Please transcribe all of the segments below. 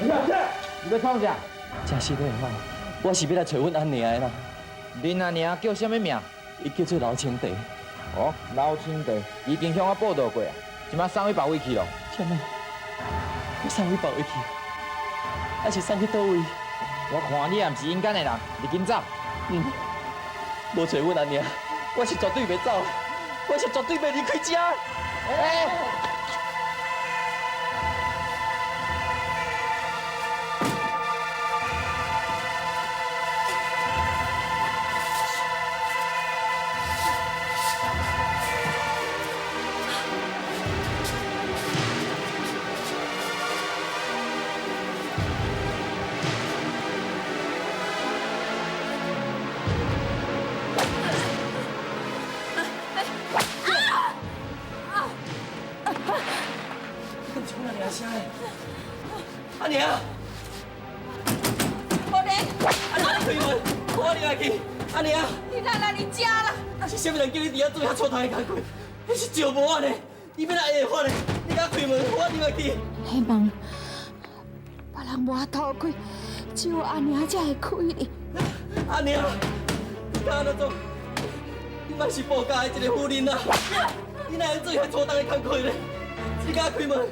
你欲创啥？真实的吼，我是欲來揣阮阿娘的啦。恁阿娘叫啥物名？伊叫做劉清茶。哦，劉清茶，已經向我報道過啊，這馬送去別位去囉。啥物？欲送去別位去？還是送去佗位？我看你也毋是陰間的人，你緊走。嗯，無揣阮阿娘，我是絕對袂走，我是絕對袂離開這。欸！阿娘，無咧，阿娘，你開門，我入來去。阿娘，你哪來佇遮啦？是啥物人叫你佇遐做遐粗頭的工課？彼是石磨仔呢，你欲來會法呢？你共開門，我入來去。彼門別人無法度開，只有阿娘才會開哩。阿娘，你敢按怎做？你嘛是布家的一個婦人啊！你哪會做遐粗重的工課呢？你共開門。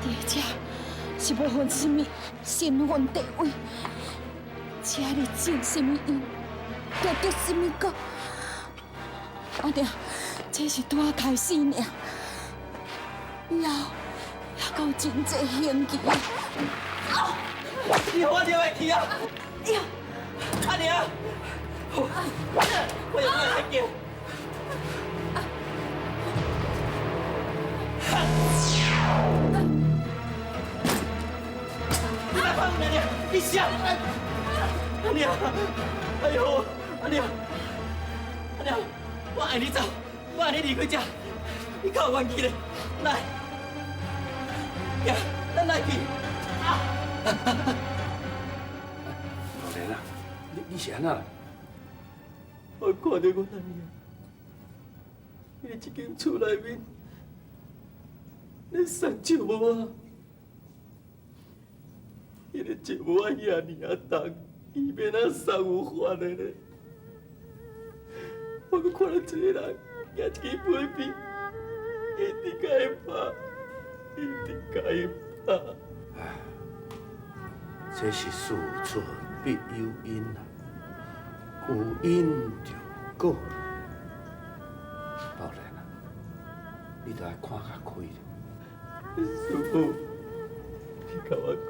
佇遮是無分啥物身份地位，這裡種啥物因，就得啥物果。阿娘，這是拄仔開始爾，以後猶閣有真濟刑期。你予我入來去啊！阿娘，我有愛叫。你來放阿娘，你啥？阿娘，哎呦，阿娘，阿娘，我愛你走，我愛你離開這，你較有冤氣咧，來，行，咱來去。啊！老蓮啊，你是按怎啦？我看著阮阿娘，伊佇這間厝內面咧送石磨仔，彼个石磨仔遐爾仔重，伊欲按怎送有法的咧？我閣看著一个人舉一支批鞭，一直共伊拍，一直共伊拍。唉，這是事出必有因啊，有因就有果。寶蓮啊，你著愛看較開咧。師父，你共我講，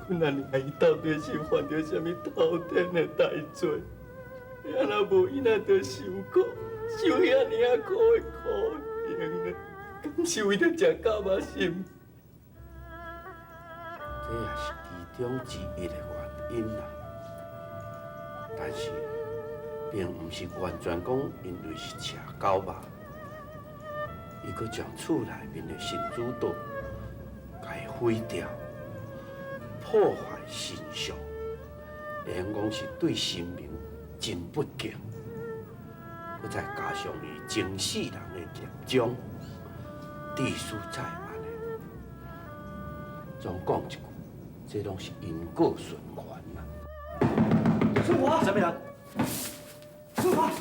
阮阿娘伊到底是犯著啥物滔天的大罪？按怎無因仔著受苦，受遐爾仔苦的苦刑呢？敢是為著食狗肉心？這也是其中之一的原因啦。但是，並毋是完全講因為是食狗肉，伊閣將厝內面的神主桌共伊毀掉，破壞神像，會用講是對神明真不敬。閣再加上伊前世人的業障，致使才會按呢。總講一句，這攏是因果循環啦。淑華，啥物人？淑華，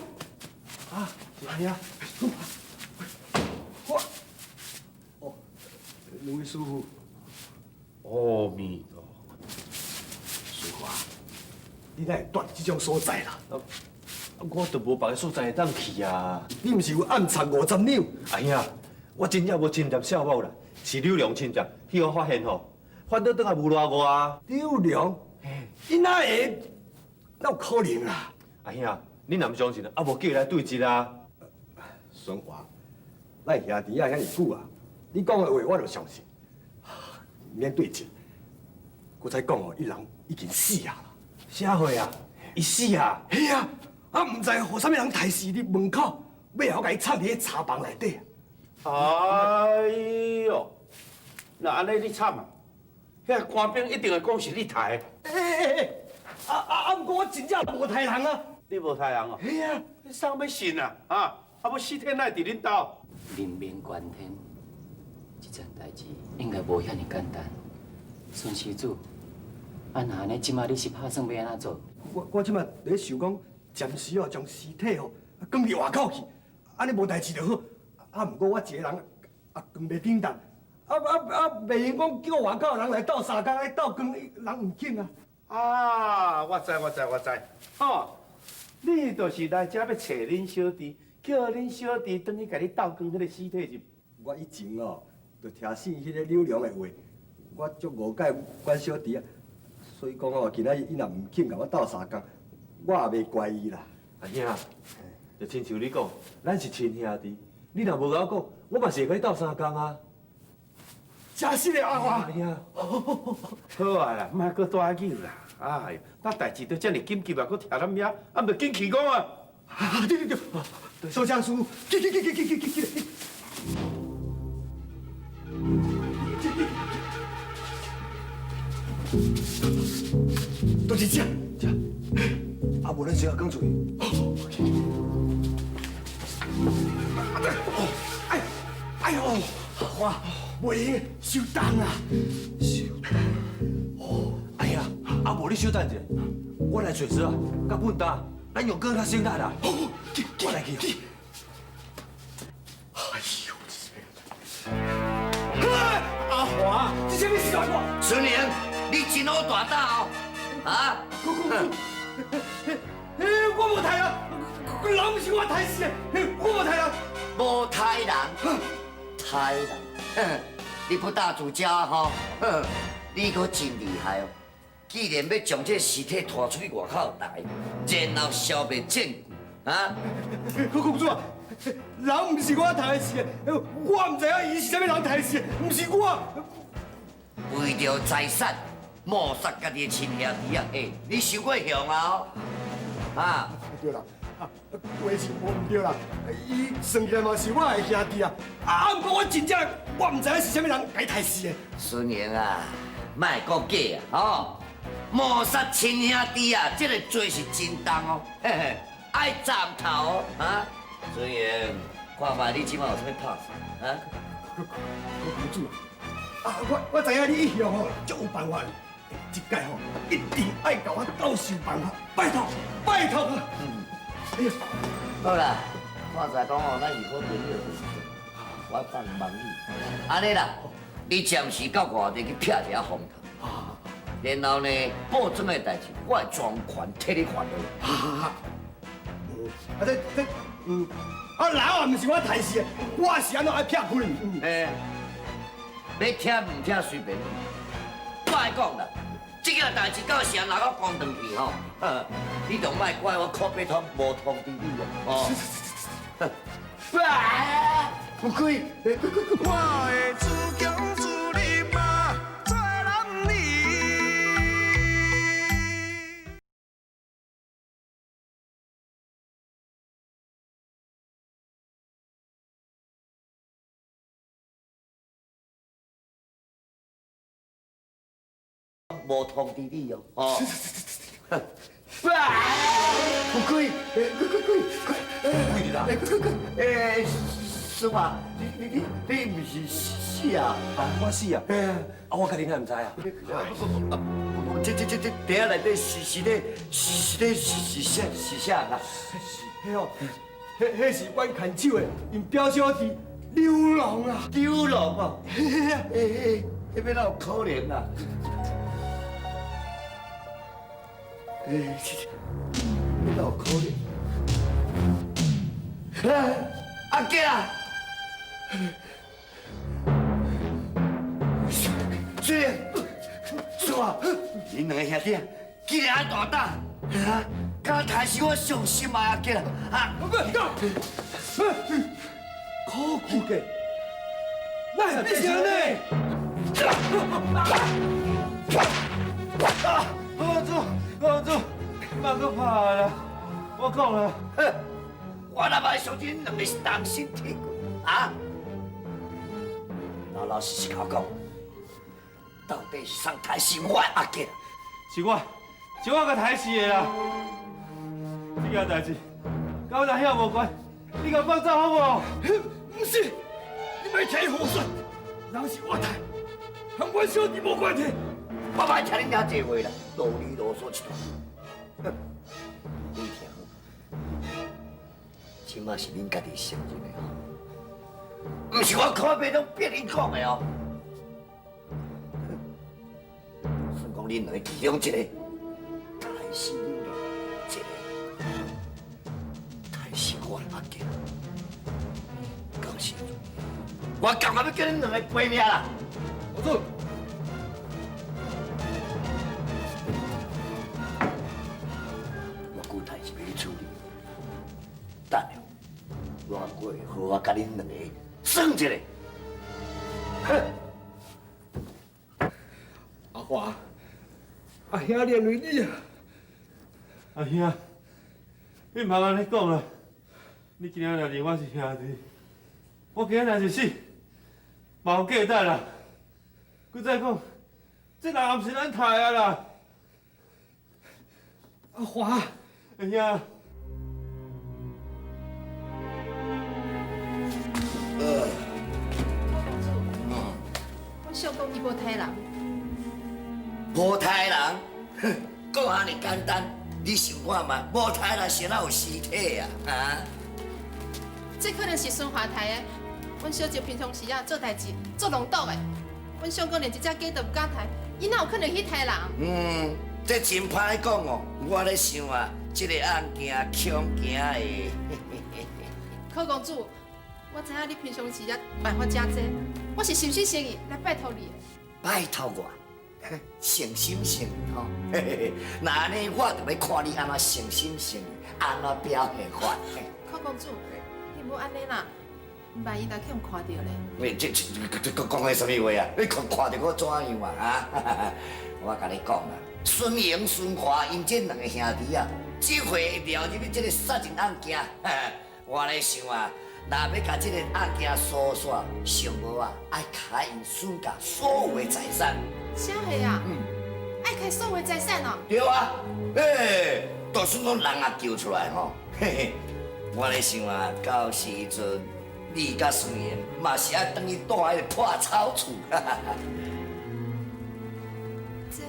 啊，是安尼啊。淑華，我，哦，兩位師父，阿彌陀佛。淑華，你哪會蹛佇這種所在啦？啊，我就無別个所在會當去啊。你毋是有暗藏50兩？阿兄，我真正無侵佔少某啦，是柳良侵佔，彼予發現吼，反倒轉來誣賴我啊。柳良，伊哪會？哪有可能啦？阿兄，你若毋相信，啊無叫伊來對質啊。孫華，咱兄弟仔遐爾久啊，你講的話我就相信，毋免對質。閣再講哦，伊人已經死啊啦。啥貨啊？伊死啊？嘿啊！啊，毋知予啥物人刣死佇門口，尾後共伊藏佇彼柴房內底。哎喲，若按呢你慘啊！遐官兵一定會講是你刣的。欸欸欸！啊啊啊！毋過我真正無刣人啊！你無刣人哦？嘿啊！你啥欲信啊？啊！啊欲死天哪會佇恁兜？人命關天，這層代誌應該無遐爾簡單。孫施主，啊若按呢，這馬你是拍算欲按怎做？我這馬佇咧想講，暫時哦將屍體吼囥佇外口去，按呢無代誌就好。啊，毋過我一个人啊，扛袂頂擔，袂用講叫外口的人來鬥相共，來鬥扛，人毋肯啊。啊，我知我知我知，吼，你就是來遮欲揣恁小弟，叫恁小弟轉去共你鬥扛彼个屍體是？我以前哦，就聽信彼个柳良的話，我足誤解阮小弟啊，所以講哦，今仔日伊若毋肯共我鬥相共，我也袂怪伊啦。阿兄，就親像你講，咱是親兄弟，你若無共我講，我嘛是會共你鬥相共啊。真實的阿華，阿兄，好啊啦，莫閣大扭啦。哎喲，那代誌都遮爾緊急啊，閣徛咱遐，啊，毋著緊去講啊。對對對，蘇將師，去去去去去去去。就是這，這，啊，無咱先講出去。哎，哎喲，阿華，袂用，傷重啊！傷重。哦，哎呀，啊無你小等一下，我來揣踅仔，佮畚擔，咱用扛較省力啦。好，我來去。哎呦，這阿華，這啥物事啊？孫玲，你真好大膽哦！啊？我無刣人，人毋是我刣死的，我無刣人。無刣人，刣人，你不打自招吼？你閣真厲害哦！既然欲將這屍體拖出去外口來，然後消滅證據，啊？公主啊，人毋是我刣死的，我毋知影伊是啥物人刣死的，毋是我。為著財產，謀殺家己的親兄弟啊！欸，你傷過凶啊！啊？對啦，啊，話是無毋對啦，伊算起來嘛是我的兄弟啊！啊，毋過我真正我毋知影是啥物人共伊刣死的。孫英啊，莫講假啊，吼！謀殺親兄弟啊，這个罪是真重哦，嘿嘿，愛斬頭哦，啊！孫英，看覓你這馬有啥物拍算啊？公主啊，我知影你一向吼足有辦法，這屆吼一定愛共我鬥想辦法，拜託拜託啊！哎呀，好啦，看在講吼，咱是好朋友，我幫忙你。按呢啦，你暫時到外地去避一下風頭，然後呢，報紙的代誌，我會全權替你煩惱。啊，這，啊，人也毋是我刣死的，我是按怎愛避開？欸，欲聽毋聽隨便你。我愛講啦，這件代誌到時若我講轉去吼，你就莫怪我口白通無通知你哦。啊！有鬼！我會自強自立嘛，做男兒。無通知你哦。哦。哇！有鬼！鬼鬼鬼鬼！鬼啦！鬼鬼鬼！欸，孙华，你毋是死啊？我死啊！啊，我家己哪毋知啊？這袋仔內底是啥啊？是彼哦，彼是阮牽手的，𪜶表小弟劉龍啊！劉龍哦！欸，彼欲哪有可能啊？欸，欲哪有可能？阿杰啊！水莲，孙华，恁两个兄弟啊，竟然大胆，啊，敢刣死我上心爱阿杰啊！可惡嘅，哪會變成按呢？啊！公主，公主，莫閣拍啦！我講啦，我哪會相信恁兩個是同心鐵骨啊？老老實實共我講，到底是誰刣死我的阿杰？是我，是我共刣死的啦！這件代誌佮阮阿兄無關，你共放走好無？毋是，你莫聽伊胡說，人是我刣，和阮小弟無關係。我莫聽恁遐濟話啦，囉里囉嗦一大堆。哼，你聽好，這馬是恁家己承認的吼，毋是我柯伯拢逼恁講的哦。算講恁兩个其中一個刣死柳蓮，一個刣死我的阿囝。到時陣，我甘願欲叫恁兩個賠命啦！老祖。我有代誌欲去處理，等下我閣會好好共恁兩个算一下。哼！阿華，阿兄連累你啊！阿兄，你毋通按呢講啦！你今仔若認我是兄弟，我今仔若是死，嘛有價值啦。閣再講，這人也毋是咱刣的啦。阿華，阿兄。我想講伊無刣人，無刣人，哼，講按呢簡單，你想看覓？無刣人是哪有屍體啊？啊？這可能是孫華刣的。阮小姐平常時啊做代誌做浪賭的，阮相公連一隻雞都毋敢刣，伊哪有可能去刣人？嗯，這真歹講哦。我咧想啊，這个案件恐驚會。柯公子，我知影你平常時啊辦法誠濟，我是誠心誠意來拜託你的。拜託我，誠心誠意吼。那按呢，我就欲看你按怎誠心誠意，按怎表現法。柯公子，你毋好按呢啦，萬一若去予看著咧。你這這這閣講彼啥物話啊？你看看著我怎樣啊？啊！我共你講啦，孫榮、孫華𪜶這兩个兄弟啊，這回會掉入去這个殺人案件。我咧想啊，若欲共這个案件訴煞，上無啊，愛開𪜶孫家所有的財產。啥貨啊？嗯。愛開所有的財產哦。對啊，欸，就算講人也救出來吼，嘿嘿，我咧想啊，到時陣你佮孫榮嘛是愛轉去住彼个破草厝。這，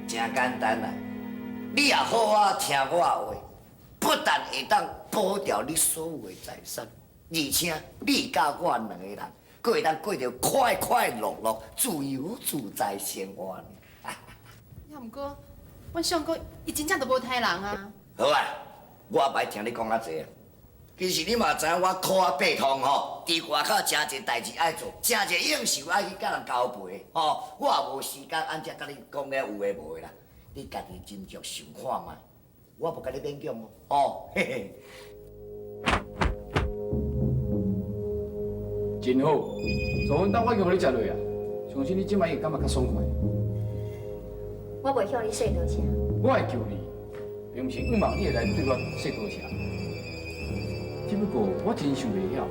真簡單啦，你也好好聽我的話。不但會當保掉你所有的財產，而且你佮我兩個人，閣會當過著快快樂樂、自由自在生活呢。也毋過，阮相公伊真正就無刣人啊。好啊，我也袂聽你講遐濟啊。其實你嘛知影我苦啊爬通吼，佇外口誠濟代誌愛做，誠濟應酬愛去佮人交陪吼，我也無時間按這佮你講遐有的無的啦。你家己斟酌想看覓。我無共你勉強哦，哦，嘿嘿。真好，昨昏當我已經予你食落啊，相信你這擺會感覺較爽快。我袂向你說多謝。我會求你，並毋是向望你會來對我說多謝。只不過我真想袂曉，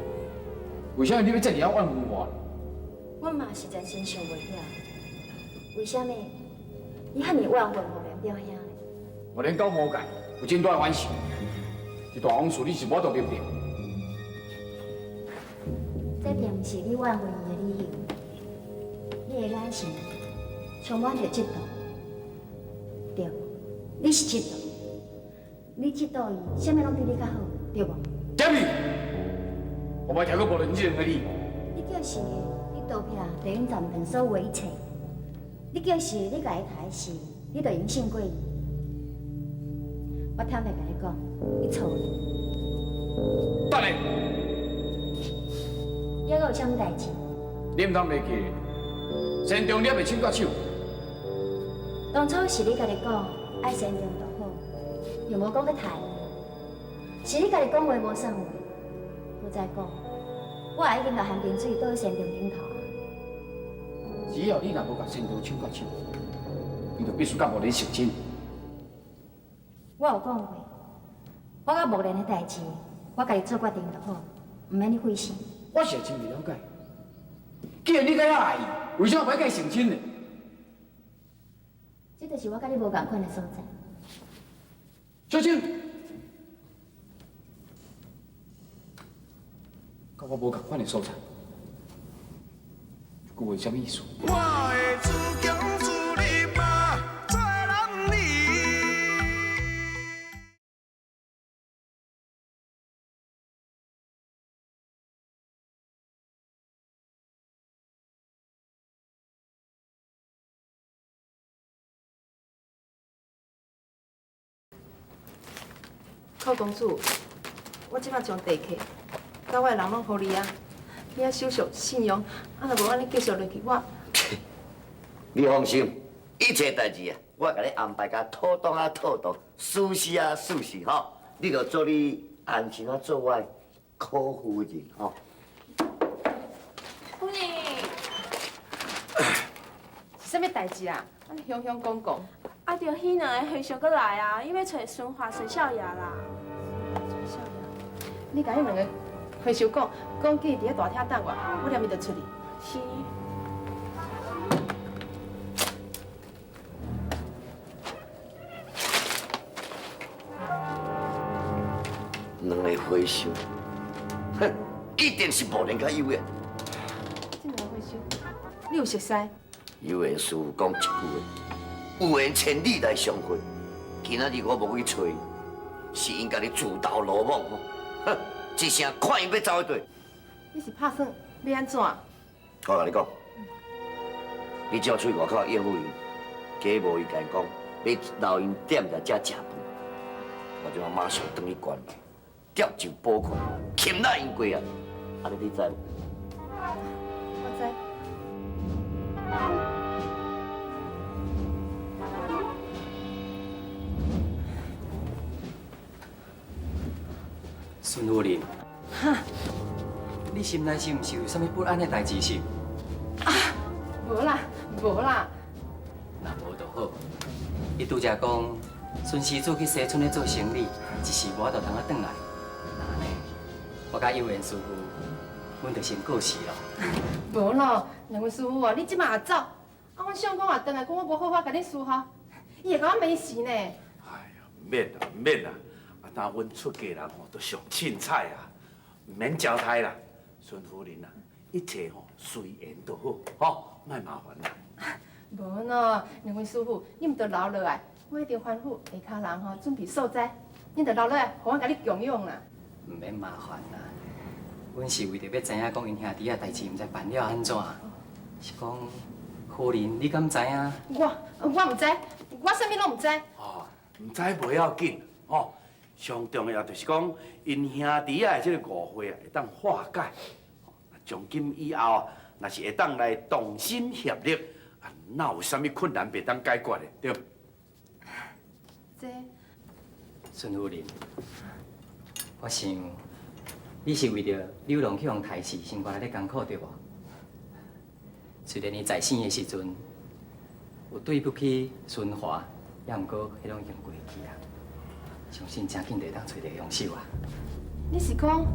為啥物你欲這爾仔怨恨我？我嘛實在真想袂曉，為啥物你遐爾怨恨木蓮表兄呢？木蓮到魔界有真大的冤仇，這大往事你是無法度明白。這並毋是你怨恨伊的理由，你的眼神充滿著嫉妒，對，你是嫉妒，你嫉妒伊，啥物攏比你較好，對無？啥物？我無聽過無論這兩个字。你就是你逃避地獄站場所有的一切，你就是你共伊刣死，你就已經勝過伊。我坦白共你講，你錯了。等下，你猶閣有啥物代誌？你毋通袂記，善終你猶未手到手。當初是你家己講愛善終就好，又無講欲刣。是你家己講話無算話。閣再講，我也已經共韓冰水倒去善終頂頭啊。只要你若無共善終手到手，你就必須佮木蓮成親。我有講過，我佮木蓮的代誌，我家己做決定就好，毋免你費心。我是真袂了解，既然你閣遐愛伊，為啥物欲佮伊成親呢？這就是我佮你無仝款的所在。小青，佮我無仝款的所在，句话啥物意思？我会自强自立嘛，做男儿。寇公主，我这摆将地契，佮我的人拢予你啊，你爱守俗信用，啊若无按呢继续落去，我…… 你放心，一切代志啊，我共你安排甲妥当啊妥当，舒适啊舒适吼。你就做你安心啊做我的可夫人吼。夫人，是啥物代志啊？按呢雄雄讲讲。啊，著彼两个和尚阁来啊，伊欲揣孙华孙少爷啦。孙少爷，你共彼两个和尚讲，讲叫伊伫咧大厅等我，我连伊就出去。是。两个和尚，哼，一定是无人较有缘。这两个和尚，你有熟似？有缘师父讲一句话。有缘千里来相会，今仔日我无去揣，是𪜶家己自投罗网吼。哼，一声看𪜶欲走佗。你是拍算欲按怎？我共你讲，你只要出去外口应付𪜶，假无伊共𪜶讲，欲留𪜶踮伫遮食饭，我这马马上转去关去，接受补款，擒拿𪜶过啊！按呢你知无？我知。孙夫人，哈，你心内是毋是有啥物不安的代志是？啊，无啦，无啦。若无就好。伊拄才讲，孙施主去西村咧做生理，一时无法度通啊转来。那按呢，我佮有缘师父，阮就先告辞咯。无咯，两位师父啊，你这马也走，啊，阮相公也转来，讲我无好好共你侍候，伊会共我骂死呢。哎呀，免啦，免啦。啊，阮出家人吼都上凊彩啊，毋免交代啦。孙夫人啊，一切吼随缘就好，吼，莫麻烦啦。无喏，两位师父，你毋著留落来，我一定吩咐下跤人吼准备素斋，你著留落来，予阮共你供养啦。毋免麻烦啦，阮是为著欲知影讲𪜶兄弟仔代志，毋知办了按怎。是讲夫人，你敢知影？我毋知，我啥物拢毋知。哦，毋知无要紧，吼。上重要就是讲，𪜶兄弟仔的这个误会啊，会当化解。从今以后啊，若是会当来同心协力，啊，哪有啥物困难袂当解决的，对？这孙夫人，我想你是为著柳龙去予刣死，心肝内咧艰苦对无？虽然伊在生的时阵有对不起孙华，也毋过彼拢已经过去啊。相信真紧就会当揣著凶手啊！你是讲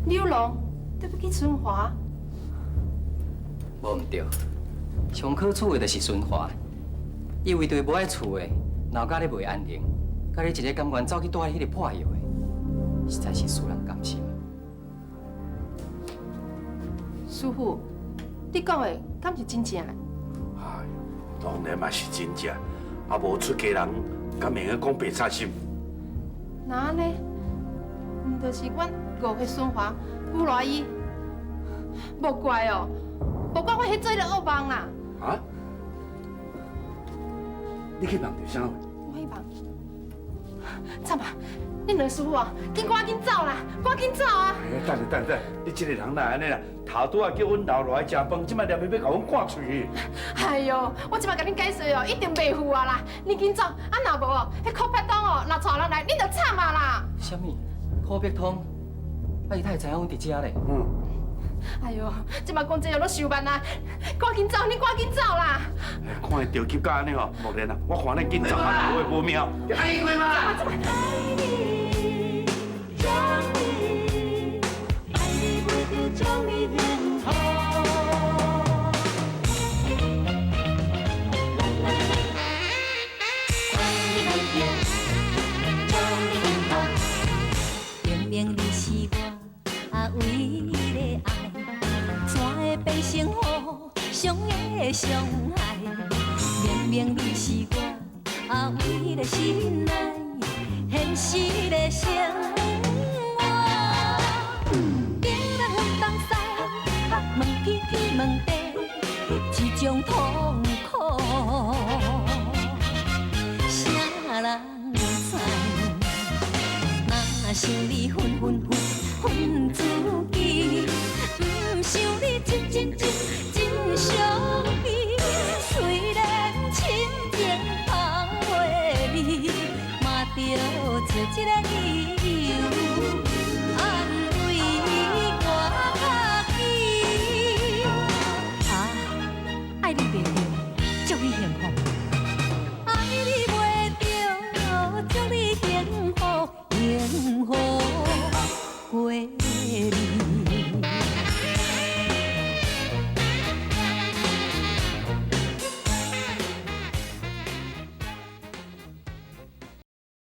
柳龙对不起春华？无毋对，上可取的就是孙华，伊为著无爱厝的，闹甲咧袂安宁，佮你一个甘愿走去蹛彼个破药的，实在是使人甘心。师父，你讲的敢是真正的？哎，当然嘛是真正，啊无出家人，敢会用讲白贼心？那按呢？毋就是阮误会孙华，诬赖伊，无怪哦，无怪我彼做个恶梦啦。啊？你去梦著啥货？我去梦。惨啊！恁两个师父啊，紧赶紧走啦，赶紧走啊！哎，等下等下，你这个人哪会按呢啦？头拄仔叫阮留落来食饭，这摆连欲欲共阮赶出去。哎哟，我这摆共恁解释哦，一定袂赴啊啦！恁紧走，啊若无哦，彼柯柏通哦，若带人来，恁就惨啊啦！啥物？柯柏通？啊，伊哪会知影阮伫遮咧？嗯。哎哟，这摆讲这个拢伤慢啊！赶紧走，恁赶紧走啦！看伊着急到按呢吼，木莲啊，我看咱紧走啊，无会无妙。爱过吗？明明你是我唯一的爱，怎会变成予傷的傷害。明明你是我阿偉的心內現實的生活。頂人東西，問天天問地，這種痛苦，啥人知？若想你分分分分自己，毋想你真真真真傷悲。雖然深情放袂離，嘛著找一个理由安慰我家己。啊，愛你袂著，祝你幸福；愛你袂著，祝你幸福，幸福過。